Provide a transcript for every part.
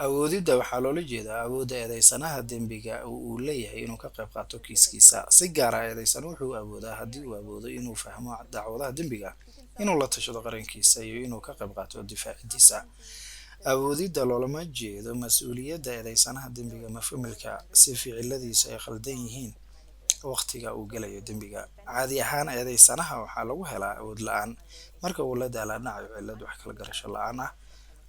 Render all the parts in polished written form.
Awoodidda waxaa loola jeedaa awoodda eedeysanaha dembiga uu u leeyahay inuu ka qayb qaato kiiskiisa. Si gaar ah, eedeysanuhu wuxuu awoodaa, haddii uu awoodo, inuu fahmo dacwadaha dembiga, inuu la tashado qareenkiisa iyo inuu ka qayb qaato difaacidiisa. Awoodidda loolama jeedo mas'uuliyadda eedeysanaha dembiga ama familka si ficiladiisa ay khaldan yihiin waqtiga uu galayo dembiga. Caadi ahaan, eedeysanaha waxaa lagu helaa awood la'aan marka uu la daalaa dhacayo cillad wax kala garasho la'aan ah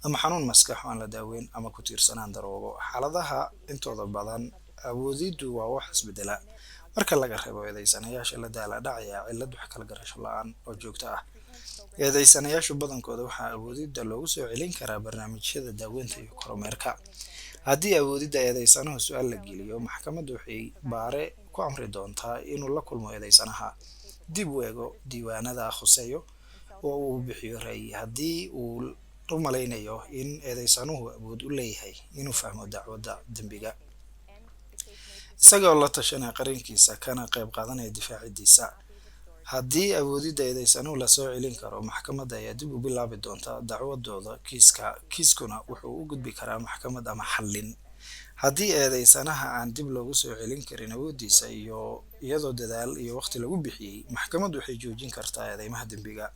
ama xanuun maskax oo aan la daaweyn ama ku tiirsanaan daroogo. Xaaladaha intooda badan, awoodiddu waa wax isbedela, marka laga reebo eedeysanayaasha la daalaa dhacaya cillad wax kala garasho la'aan oo joogto ah. Eedeysanayaasha badankooda waxaa awoodidda loogu soo celin karaa barnaamijyada daaweynta iyo kormeerka. Haddii awoodidda eedeysanuhu su'aal la geliyo, maxkamaddu waxay baare ku amri doontaa inuu la kulmo eedeysanaha, dib u eego diiwaanada khuseeyo oo uu bixiyo ra'yi haddii uu u malaynayo in eedeysanuhu awood u leeyahay inuu fahmo dacwadda dembiga, isagoo la tashanaya qareenkiisa kana qayb qaadanaya difaacidiisa. Haddii awoodidda eedeysanuhu lasoo celin karo, maxkamadda ayaa dib u bilaabi doonta dacwadooda kiiska, kiiskuna wuxuu u gudbi karaa maxkamad ama xallin. Haddii eedeysanaha aan dib loogu soo celin karin awooddiisa iyo iyadoo dadaal iyo waqti lagu bixiyey, maxkamaddu waxay joojin kartaa eedeymaha dembiga.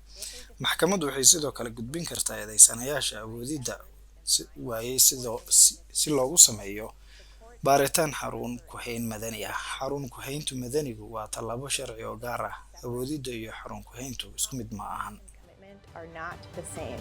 Maxkamaddu waxay sidoo kale gudbin kartaa eedeysanayaasha awoodidda waayey sidoo si loogu sameeyo baaritaan xarun ku hayn madani ah. Xarun ku hayntu madanigu waa tallaabo sharci oo gaar ah. Awoodidda iyo xarun ku hayntu isku mid ma ahan. Commitment are not the same.